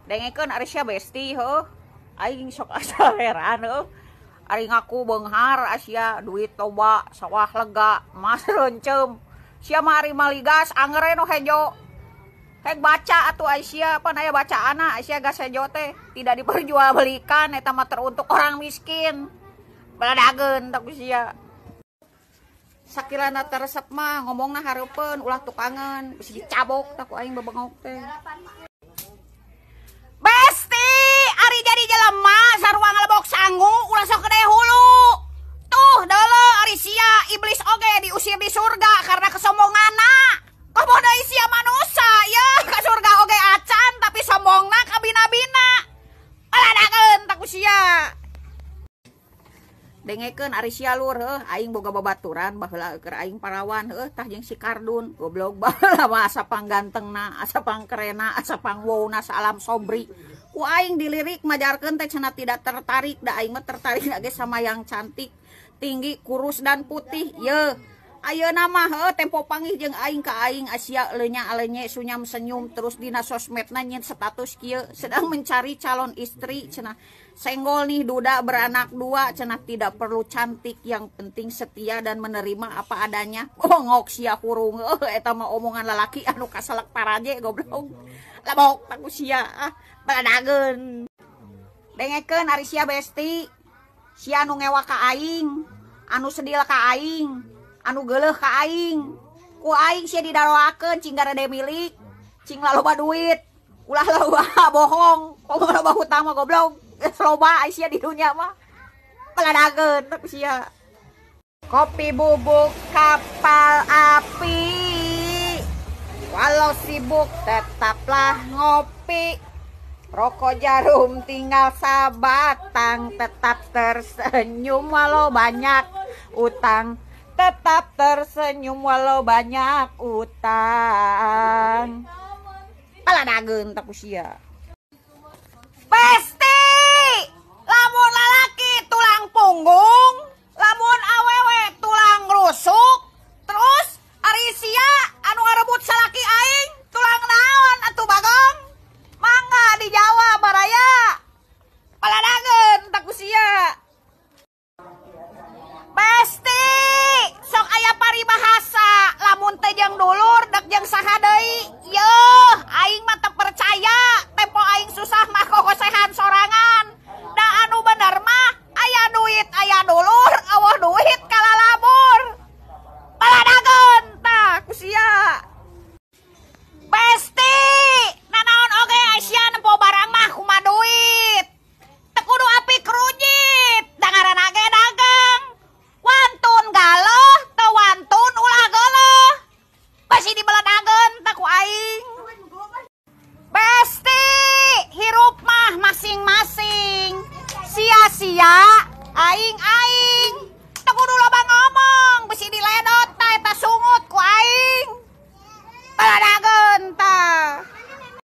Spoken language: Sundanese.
Dengekeun ari sia besti heuh. Aing sok asa heran heuh. Ari ngaku beunghar sia duit loba, sawah lega, emas reuncem. Sia mah ari maligas angere nu hejo. Hek baca atuh Aisyah, pan aya bacaanna Aisyah gas hejo teh tidak diperjualbelikan eta mah teruntuk orang miskin. Baladageun tah ku sia. Sakirana teresep mah ngomongna hareupeun ulah tukangeun bisi dicabok tah ku aing bebengok teh. Besti, ari jadi jelema sarua ngalebok sangu ulah sok gede hulu. Tuh deuleu ari sia iblis oge diusir di surga karena kesombonganna. Komo deui sia manusa ya ka surga oge acan tapi sombongna ka bina-bina. Baladageun tah ku sia. Dengekeun ari sia lur heuh aing boga babaturan baheula keur aing parawan heuh tah jeung si Kardun goblok baheula mah asa panggantengna asa pangkerena asa pangwowna saalam sobri ku aing dilirik majarkeun teh cenah tidak tertarik da aing mah tertarik ge sama yang cantik tinggi kurus dan putih yeuh ayeuna mah heuh tempo panggih jeung aing ka aing Asia leunya alenye sunyam senyum terus dina sosmedna nyin status kieu sedang mencari calon istri cenah senggol nih duda beranak dua cenah tidak perlu cantik yang penting setia dan menerima apa adanya. Bongok sia hurung eta mah omongan lalaki anu kaselek paraje goblok labok tah ku sia ah baladageun. Dengekeun ari sia besti sia anu ngewa ka aing anu sedil ka aing anu geuleuh ka aing ku aing sia didaroakeun cing garede milik cing laloba duit ulah loba bohong komo loba hutang mah goblok loba sia di dunia mah baladageun tapi sia. Kopi bubuk kapal api walau sibuk tetaplah ngopi rokok jarum tinggal sabatang tetap tersenyum walau banyak utang tetap tersenyum walau banyak utang. Baladageun tah ku sia. Besti, lamun lalaki tulang punggung, lamun awewe tulang rusuk, terus ari sia anu ngarebut salaki aing tulang naon atuh bagong? Mangga dijawab baraya. Baladageun tah ku sia. Besti, sok aya paribahasa lamun teh jeung dulur dek jeung saha deui. Yeuh, aing mah teu percaya, tempo aing susah mah kokosehan sorangan. Da anu bener mah aya duit aya dulur, eueuh duit kalalabur. Baladageun tah ku sia. Besti, nanaon oge sia nempo barang mah kumaha duit. Teu kudu api kerujit, da ngaranna ge dagang. Wantun galoh, teu wantun ulah geuleuh. Basi dibeledageun tah ku aing. Besti, hirup mah masing-masing. Sia-sia